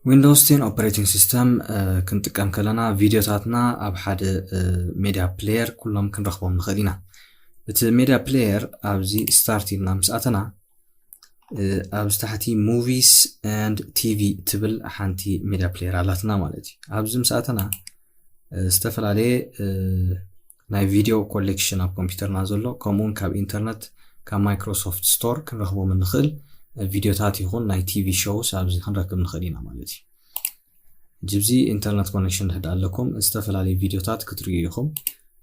Windows ten operating system ክንጥቀም ከለና ቪዲዮታትና ኣብ ሓደ ሜድያ ፕሌየር ኩሎም ክንረኽቦም ንኽእል ኢና። እቲ ሜድያ ፕሌየር ኣብዚ ስታርት ኢልና ምስ ኣተና ኣብዚ ታሕቲ movies and TV ትብል ሓንቲ ሜድያ ፕሌየር ኣላትና ማለት እዩ። ኣብዚ ምስ ኣተና ዝተፈላለየ ናይ ቪዲዮ ኮሌክሽን ኣብ ኮምፒውተርና ዘሎ ከምኡውን ካብ ኢንተርነት ካብ ማይክሮሶፍት ስቶር ክንረኽቦም እንኽእል ቪዲዮታት ይኹን ናይ ቲቪ ሾውስ ኣብዚ ክንረክብ ንኽእል ኢና ማለት እዩ። ጅብዚ ኢንተርነት ኮኔክሽን ድሕድ ኣለኩም ዝተፈላለዩ ቪዲዮታት ክትርእዩ ኢኹም።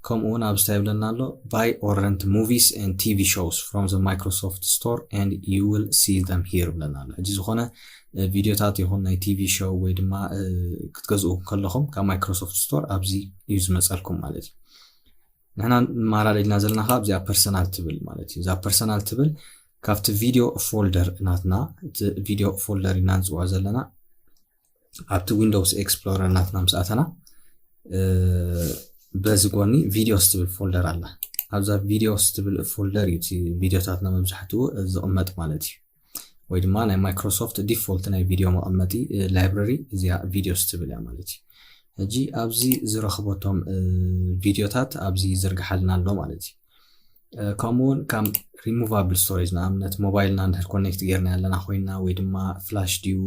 ከምኡ እውን ኣብዚ እንታይ ይብለና ኣሎ? Buy or rent movies and TV shows from the Microsoft Store and you will see them here ይብለና ኣሎ። ሕጂ ዝኾነ ቪዲዮታት ይኹን ናይ ቲቪ ሾው ወይ ድማ ክትገዝኡ ከለኹም ካብ ማይክሮሶፍት ስቶር ኣብዚ እዩ ዝመፀልኩም ማለት እዩ። ንሕና ንማራ ደልና ዘለና ካብ እዚኣ ፐርሰናል ትብል ማለት እዩ። እዛ ፐርሰናል ትብል ካብቲ ቪዲዮ ፎልደር ናትና፣ እቲ ቪዲዮ ፎልደር ኢና ንፅውዖ ዘለና። ኣብቲ ዊንዶውስ ኤክስፕሎረር ናትና ምስ ኣተና በዚ ጎኒ ቪዲዮስ ትብል ፎልደር ኣላ። ኣብዛ ቪዲዮስ ትብል ፎልደር እዩ እቲ ቪዲዮታትና መብዛሕትኡ ዝቕመጥ ማለት እዩ። ወይ ድማ ናይ ማይክሮሶፍት ዲፎልት ናይ ቪዲዮ መቐመጢ ላይብረሪ እዚኣ ቪዲዮስ ትብል እያ ማለት እዩ። ሕጂ ኣብዚ ዝረኽበቶም ቪዲዮታት ኣብዚ ይዝርግሓልና ኣሎ ማለት እዩ። ከምኡውን ካብ ሪሙቫብል ስቶሬጅ ንኣብነት ሞባይልና እንድሕር ኮኔክት ጌርና ያለና ኮይና ወይ ድማ ፍላሽ ድዩ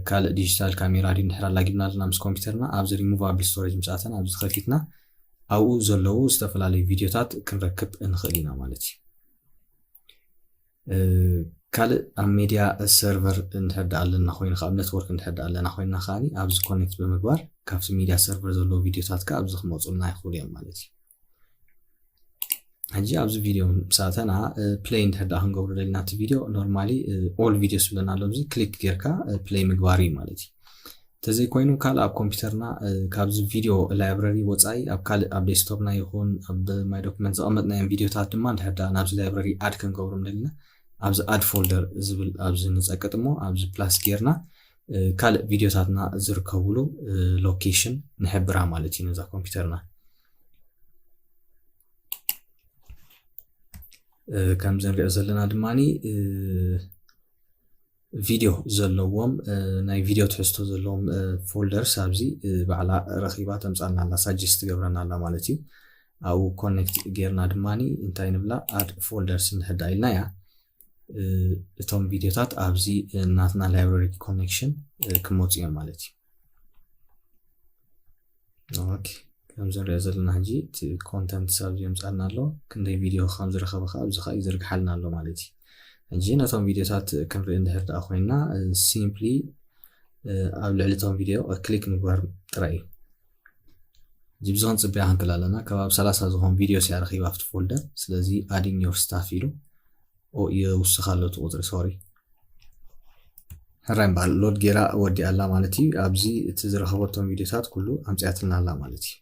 ካልእ ዲጂታል ካሜራ ድዩ እንድሕር ኣላጊብና ኣለና ምስ ኮምፒውተርና ኣብዚ ሪሙቫብል ስቶሬጅ ምስ ኣተና ኣብዚ ከፊትና ኣብኡ ዘለዉ ዝተፈላለዩ ቪዲዮታት ክንረክብ ንኽእል ኢና ማለት እዩ። ካልእ ኣብ ሜድያ ሰርቨር እንድሕር ኣለና ኮይኑ ካብ ኔትወርክ እንድሕር ኣለና ኮይና ከዓ ኣብዚ ኮኔክት ብምግባር ካብቲ ሜድያ ሰርቨር ዘለዉ ቪዲዮታት ከዓ ኣብዚ ክመፁልና ይኽእሉ እዮም ማለት እዩ። ሕጂ ኣብዚ ቪዲዮ ምስ ኣተና ፕሌይ እንድሕር ደኣ ክንገብሮ ደሊና እቲ ቪዲዮ ኖርማሊ ኦል ቪዲዮ ስብለና ኣሎ። ኣብዚ ክሊክ ጌርካ ፕሌይ ምግባር እዩ ማለት እዩ። እንተዘይኮይኑ ካልእ ኣብ ኮምፒውተርና ካብዚ ቪዲዮ ላይብረሪ ወፃኢ ኣብ ካልእ ኣብ ዴስክቶፕና ይኹን ኣብ ማይ ዶክመንት ዘቐመጥናዮም ቪዲዮታት ድማ እንድሕር ደኣ ናብዚ ላይብረሪ ኣድ ክንገብሮም ደሊና ኣብዚ ኣድ ፎልደር ዝብል ኣብዚ ንፀቅጥ እሞ ኣብዚ ፕላስ ጌርና ካልእ ቪዲዮታትና ዝርከብሉ ሎኬሽን ንሕብራ ማለት እዩ ነዛ ኮምፒውተርና። ከምዚ ንሪኦ ዘለና ድማ ቪዲዮ ዘለዎም ናይ ቪዲዮ ትሕዝቶ ዘለዎም ፎልደርስ ኣብዚ ባዕላ ረኺባ ተምፃልና ኣላ፣ ሳጀስት ትገብረና ኣላ ማለት እዩ። ኣብኡ ኮኔክት ጌርና ድማ እንታይ ንብላ ኣድ ፎልደርስ ንሕዳ ኢልና እያ። እቶም ቪዲዮታት ኣብዚ ናትና ላይብረሪ ኮኔክሽን ክመፁ እዮም ማለት እዩ። ኦኬ፣ ከምዚ ንሪኦ ዘለና ሕጂ እቲ ኮንተንት ኣብዚ የምፃልና ኣሎ። ክንደይ ቪዲዮ ከም ዝረኸበ ከዓ ኣብዚ ከዓ ይዝርግሓልና ኣሎ ማለት እዩ። ሕጂ ነቶም ቪዲዮታት ክንርኢ እንድሕር ደኣ ኮይና ሲምፕሊ ኣብ ልዕሊ እቶም ቪዲዮ ክሊክ ምግባር ጥራይ እዩ። እዚ ብዙ ክንፅበያ ክንክእል ኣለና። ከባቢ ሰላሳ ዝኾን ቪዲዮ ስያ ረኺባ ኣብቲ ፎልደር። ስለዚ ኣዲንግ ዮር ስታፍ ኢሉ ይውስኽ ኣሎ እቲ ቁፅሪ፣ ሶሪ። ሕራይ እምበኣር ሎድ ጌራ ወዲኣ ኣላ ማለት እዩ። ኣብዚ እቲ ዝረኸበቶም ቪዲዮታት ኩሉ ኣምፅያትልና ኣላ ማለት እዩ።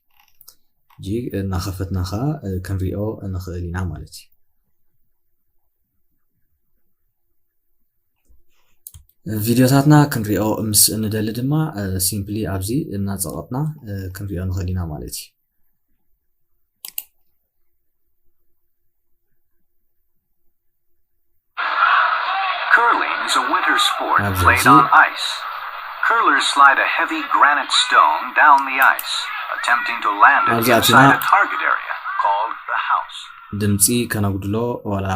ሕጂ እናኸፈትና ከዓ ክንሪኦ ንኽእል ኢና ማለት እዩ። ቪዲዮታትና ክንሪኦ ምስ እንደሊ ድማ ሲምፕሊ ኣብዚ እናፀቐጥና ክንሪኦ ንኽእል ኢና ማለት እዩ። Curling is a winter sport played on ice. Curlers slide a heavy granite stone down the ice, attempting to land it inside a target area called the house. ድምፂ ከነጉድሎ ዋላ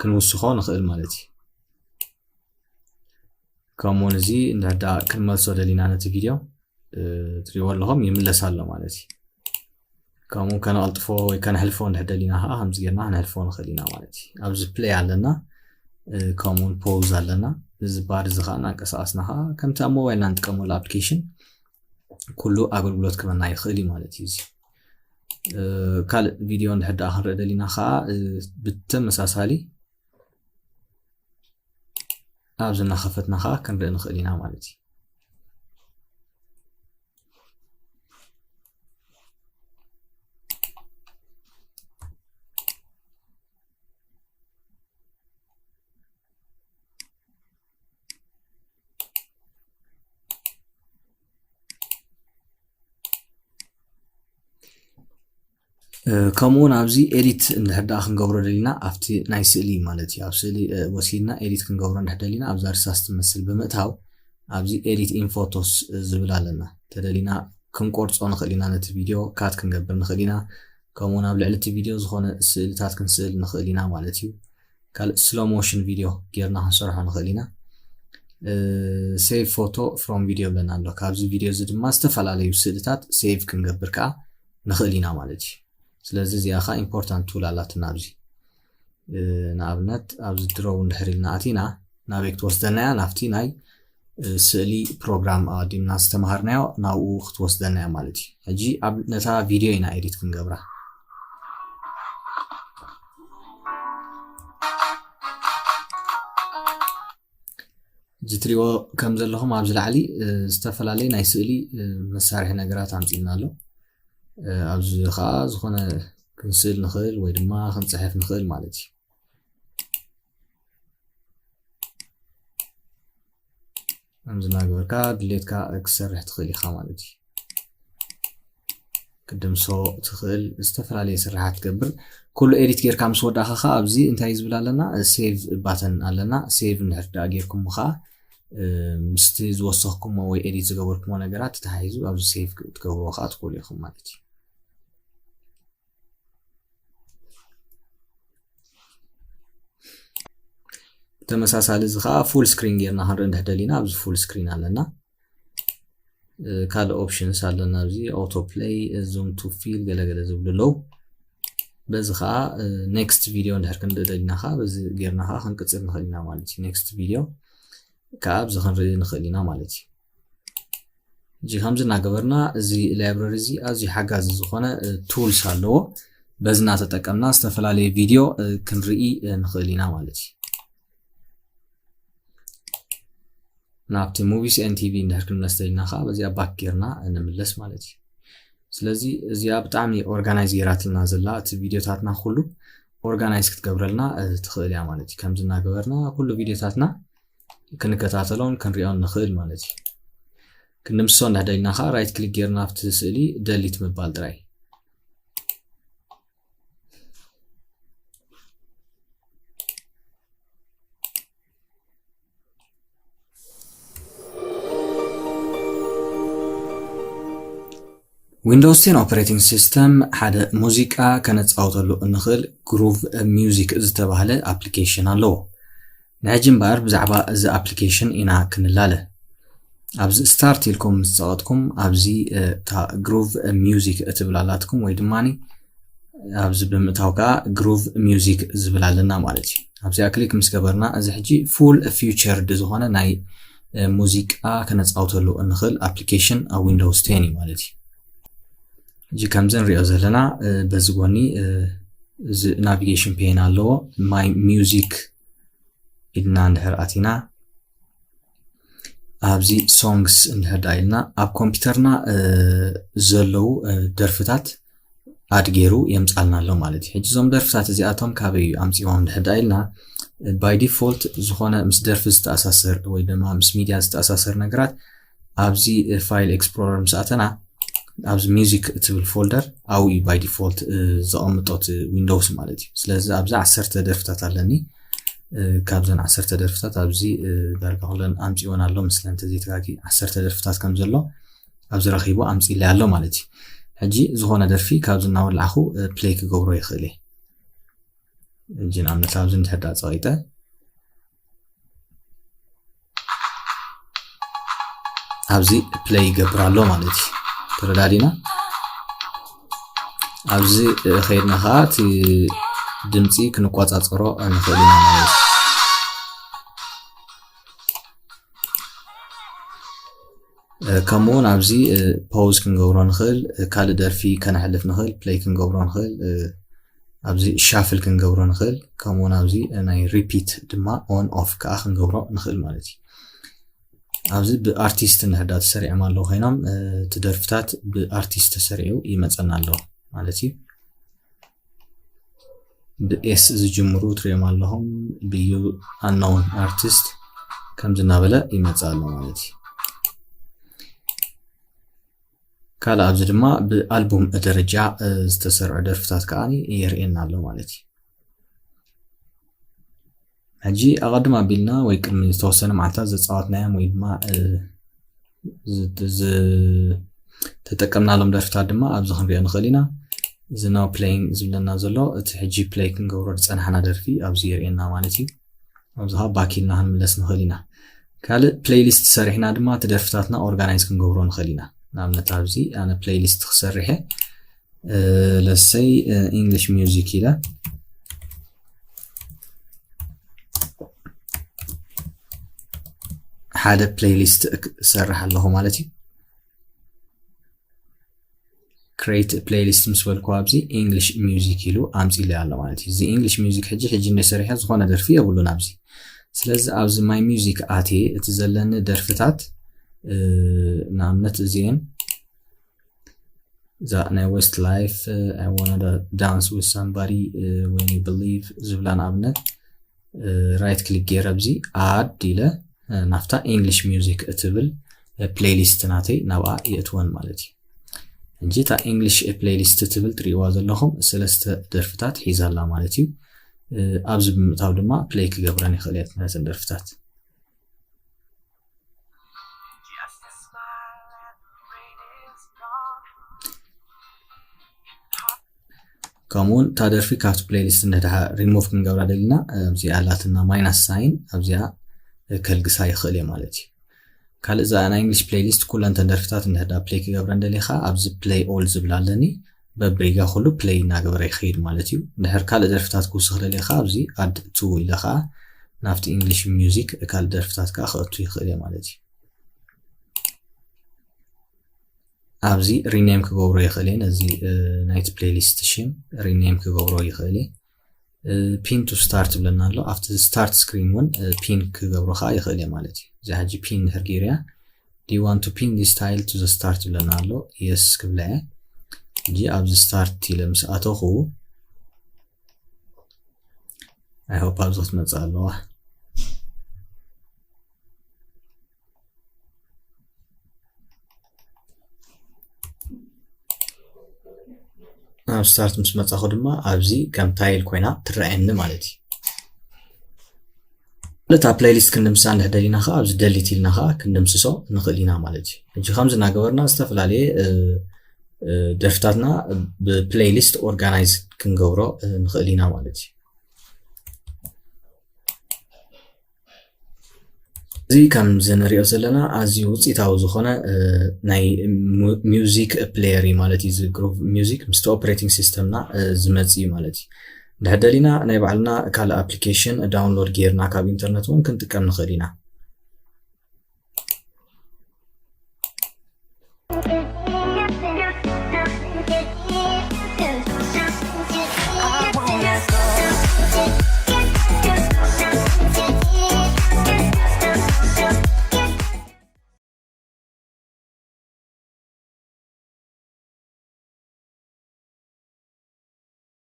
ክንውስኾ ንኽእል ማለት እዩ። ከምኡውን እዚ እንድሕዳ ክንመልሶ ደሊና ነቲ ቪድዮ ትሪእዎ ኣለኹም ይምለስ ኣሎ ማለት እዩ። ከምኡ ከነቐልጥፎ ወይ ከነሕልፎ እንድሕር ደሊና ከዓ ከምዚ ጌርና ክነሕልፎ ንኽእል ኢና ማለት እዩ። ኣብዚ ፕሌይ ኣለና፣ ከምኡውን ፖውዝ ኣለና። እዚ ባር እዚ ከዓ እናንቀሳቐስና ከዓ ከምቲ ኣብ ሞባይልና ንጥቀመሉ ኣፕሊኬሽን ኩሉ ኣገልግሎት ክበና ይኽእል እዩ ማለት እዩ። እዚ ካልእ ቪድዮ እንድሕር ደኣ ክንርኢ ደሊና ከዓ ብተመሳሳሊ ኣብዚ እናኸፈትና ከዓ ክንርኢ ንኽእል ኢና ማለት እዩ። ከምኡውን ኣብዚ ኤዲት እንድሕር ደኣ ክንገብሮ ደሊና ኣብቲ ናይ ስእሊ ማለት እዩ። ኣብ ስእሊ ወሲድና ኤዲት ክንገብሮ እንድሕር ደሊና ኣብዛ ርሳስ ትመስል ብምእታው ኣብዚ edit in photos ዝብል ኣለና። ተደሊና ክንቆርጾ ንኽእል ኢና፣ ነቲ ቪድዮ cut ክንገብር ንኽእል ኢና። ከምኡውን ኣብ ልዕሊ እቲ ቪድዮ ዝኾነ ስእልታት ክንስእል ንኽእል ኢና ማለት እዩ። ካልእ slow motion video ጌርና ክንሰርሖ ንኽእል ኢና። Save photo from video ብለና ኣሎ። ካብዚ ቪድዮ እዚ ድማ ዝተፈላለዩ ስእልታት save ክንገብር ከዓ ንኽእል ኢና ማለት እዩ። ስለዚ እዚኣ ከዓ important tool ኣላትና ኣብዚ። ንኣብነት ኣብዚ ድሮው እንድሕር ኢልና ኣቲና ናበይ ክትወስደና እያ? ናብቲ ናይ ስእሊ ፕሮግራም ኣቐዲምና ዝተምሃርናዮ ናብኡ ክትወስደና እያ ማለት እዩ። ሕጂ ኣብ ነታ ቪድዮ ኢና edit ክንገብራ። እዚ ትሪእዎ ከም ዘለኹም ኣብዚ ላዕሊ ዝተፈላለዩ ናይ ስእሊ መሳርሒ ነገራት ኣምፂእና ኣሎ። ኣብዚ ከዓ ዝኾነ ክንስእል ንኽእል ወይ ድማ ክንፅሕፍ ንኽእል ማለት እዩ። ከምዚ እናገበርካ ድሌትካ ክትሰርሕ ትኽእል ኢኻ ማለት እዩ። ክድምሶ ትኽእል፣ ዝተፈላለየ ስራሓት ትገብር። ኩሉ edit ጌርካ ምስ ወዳእኻ ከዓ ኣብዚ እንታይ ዝብል ኣለና? Save button ኣለና። Save እንድሕር ደኣ ጌርኩሞ ከዓ ምስቲ ዝወሰኽኩሞ ወይ edit ዝገበርኩሞ ነገራት ተታሒዙ ኣብዚ save ክትገብርዎ ከዓ ትኽእሉ ኢኹም ማለት እዩ። ተመሳሳሊ እዚ ከዓ full screen ጌርና ክንርኢ እንድሕር ደሊና ኣብዚ full screen ኣለና። ካልእ options ኣለና ኣብዚ auto play፣ zoom to fill ገለገለ ዝብሉ ኣለዉ። በዚ ከዓ next video እንድሕር ክንርኢ ደሊና ከዓ በዚ ጌርና ከዓ ክንቅፅል ንኽእል ኢና ማለት እዩ። Next video ከዓ ኣብዚ ክንርኢ ንኽእል ኢና ማለት እዩ። እዚ ከምዚ እናገበርና እዚ library እዚ ኣዝዩ ሓጋዚ ዝኾነ tools ኣለዎ። በዚ እናተጠቀምና ዝተፈላለየ ቪድዮ ክንርኢ ንኽእል ኢና ማለት እዩ። ናብቲ movies and TV እንድሕር ክንመለስ ደሊና ከዓ በዚኣ back ጌርና ንምለስ ማለት እዩ። ስለዚ እዚኣ ብጣዕሚ organize ጌራትልና ዘላ፣ እቲ ቪድዮታትና ኩሉ organize ክትገብረልና ትኽእል እያ ማለት እዩ። ከምዚ እናገበርና ኩሉ ቪድዮታትና ክንከታተሎን ክንሪኦን ንኽእል ማለት እዩ። ክንድምስሶ እንድሕር ደሊና ከዓ right click ጌርና ኣብቲ ስእሊ delete ምባል ጥራይ። Windows ten operating system ሓደ ሙዚቃ ከነጻውተሉ እንኽእል Groove Music ዝተባህለ ኣፕሊኬሽን ኣለዎ። ንሕጂ እምበኣር ብዛዕባ እዚ ኣፕሊኬሽን ኢና ክንላለ። ኣብዚ start ኢልኩም ምስ ጸቐጥኩም ኣብዚ እታ Groove Music እትብል ኣላትኩም ወይ ድማ ኣብዚ ብምእታው ከዓ Groove Music ዝብል ኣለና ማለት እዩ። ኣብዚኣ ክሊክ ምስ ገበርና እዚ ሕጂ full featured ዝኾነ ናይ ሙዚቃ ከነጻውተሉ እንኽእል ኣፕሊኬሽን ኣብ Windows ten እዩ ማለት እዩ። ሕጂ ከምዚ ንሪኦ ዘለና በዚ ጎኒ እዚ navigation pane ኣለዎ። My Music ኢልና እንድሕር ኣቲና ኣብዚ songs እንድሕር ደኣ ኢልና ኣብ ኮምፒውተርና ዘለዉ ደርፍታት ኣድ ገይሩ የምጻልና ኣሎ ማለት እዩ። ሕጂ እዞም ደርፍታት እዚኣቶም ካበይ እዩ ኣምጺዎም እንድሕር ደኣ ኢልና by default ዝኾነ ምስ ደርፊ ዝተኣሳሰር ወይ ድማ ምስ ሚድያ ዝተኣሳሰር ነገራት ኣብዚ file explorer ምስ ኣተና ኣብዚ music እትብል folder ኣብኡ እዩ by default ዘቐምጦ እቲ Windows ማለት እዩ። ስለዚ ኣብዚ ዓሰርተ ደርፍታት ኣለኒ። ካብዘን ዓሰርተ ደርፍታት ኣብዚ ዳርጋ ኩለን ኣምጺወን ኣሎ መስለን እንተዘይተጋጊ ዓሰርተ ደርፍታት ከም ዘሎ ኣብዚ ረኺቡ ኣምጺእለይ ኣሎ ማለት እዩ። ሕጂ ዝኾነ ደርፊ ካብዚ እናወላዕኹ play ክገብሮ ይኽእል እየ። ሕጂ ንኣብነት ኣብዚ እንድሕር ጸቒጠ ኣብዚ play ይገብር ኣሎ ማለት እዩ። ተረዳዲና ኣብዚ ከይድና ከዓ እቲ ድምፂ ክንቆፃፀሮ ንኽእል ኢና ማለት እዩ። ከምኡውን ኣብዚ pause ክንገብሮ ንኽእል፣ ካልእ ደርፊ ከነሕልፍ ንኽእል፣ play ክንገብሮ ንኽእል፣ ኣብዚ shuffle ክንገብሮ ንኽእል፣ ከምኡውን ኣብዚ ናይ repeat ድማ on off ከዓ ክንገብሮ ንኽእል ማለት እዩ። ኣብዚ ብኣርቲስት እንድሕር ዳ ተሰሪዖም ኣለዉ ኮይኖም እቲ ደርፍታት ብኣርቲስት ተሰሪዑ ይመፀና ኣሎ ማለት እዩ። ብኤስ ዝጅምሩ ትሪኦም ኣለኹም ብዩ unknown artist ከምዚ እናበለ ይመፅእ ኣሎ ማለት እዩ። ካልእ ኣብዚ ድማ ብኣልቡም ደረጃ ዝተሰርዑ ደርፍታት ከዓ የርእየና ኣሎ ማለት እዩ። ሕጂ ኣቐድም ኣቢልና ወይ ቅድሚ ዝተወሰነ መዓልታት ዘፃወትናዮም ወይ ድማ ዝተጠቀምናሎም ደርፍታት ድማ ኣብዚ ክንሪኦ ንኽእል ኢና። እዚ now playing ዝብለና ዘሎ እቲ ሕጂ play ክንገብሮ ዝፀናሕና ደርፊ ኣብዚ የርእየና ማለት እዩ። ኣብዚ ከዓ back ኢልና ክንምለስ ንኽእል ኢና። ካልእ playlist ሰሪሕና ድማ እቲ ደርፍታትና organize ክንገብሮ ንኽእል ኢና። ንኣብነት ኣብዚ ኣነ playlist ክሰርሐ let's say English music ኢለ ሓደ playlist እሰርሕ ኣለኹ ማለት እዩ። Create playlist ምስ በልኩ ኣብዚ English music ኢሉ ኣምፂሉ ኣሎ ማለት እዩ። እዚ English music ሕጂ ሕጂ እንደ ሰሪሐ ዝኾነ ደርፊ የብሉን ኣብዚ። ስለዚ ኣብዚ my music ኣትየ እቲ ዘለኒ ደርፍታት ንኣብነት እዚኤን እዛ ናይ Westlife I wanna dance with somebody when you believe ዝብላ ንኣብነት right click ገይረ ኣብዚ add ኢለ ናብታ English music እትብል playlist ናተይ ናብኣ የእትወን ማለት እዩ። እንጂ እታ English playlist ትብል ትሪእዋ ዘለኹም ሰለስተ ደርፍታት ሒዛላ ማለት እዩ። ኣብዚ ብምእታው ድማ play ክገብረን ይኽእል እየ ነተን ደርፍታት። ከምኡውን እታ ደርፊ ካብቲ playlist እንድሕር remove ክንገብራ ደሊና እዚኣ ኣላትና minus sign ኣብዚኣ ከልግሳ ይኽእል እየ ማለት እዩ። ካልእ እዛ ናይ English playlist ኩለን ተን ደርፍታት እንድሕር play ክገብረን ደሊኻ ኣብዚ play all ዝብል ኣለኒ በብሪጋ ኩሉ play እናገበረ ይኸይድ ማለት እዩ። እንድሕር ካልእ ደርፍታት ክውስኽ ደሊኻ ኣብዚ add to ኢለ ከዓ ናብቲ English music ካልእ ደርፍታት ከዓ ክእቱ ይኽእል እየ ማለት እዩ። ኣብዚ rename ክገብሮ ይኽእል እየ። ነዚ ናይቲ playlist ሽም rename ክገብሮ ይኽእል እየ። Pin to start ይብለና ኣሎ። ኣብቲ start screen እውን pin ክገብሮ ከዓ ይኽእል እየ ማለት እዩ። እዚ ሕጂ pin ድሕር ገይረያ do you want to pin this tile to the start ይብለና ኣሎ። Yes ክብላ እየ። ሕጂ ኣብዚ start ኢለ ምስ ኣተኹ I hope ኣብዚ ክትመፅእ ኣለዋ። ኣብ start ምስ መፃኹ ድማ ኣብዚ ከም tile ኮይና ትረኣየኒ ማለት እዩ። ነታ playlist ክንድምስሳ እንድሕር ደሊና ከዓ ኣብዚ delete ኢልና ከዓ ክንድምስሶ ንኽእል ኢና ማለት እዩ። ሕጂ ከምዚ እናገበርና ዝተፈላለየ ደርፍታትና ብ playlist organize ክንገብሮ ንኽእል ኢና ማለት እዩ። እዚ ከምዚ ንሪኦ ዘለና ኣዝዩ ውፅኢታዊ ዝኾነ ናይ music player እዩ ማለት እዩ። እዚ Groove Music ምስቲ operating system ና ዝመፅእ እዩ ማለት እዩ። እንድሕር ደሊና ናይ ባዕልና ካልእ application download ጌርና ካብ internet እውን ክንጥቀም ንኽእል ኢና።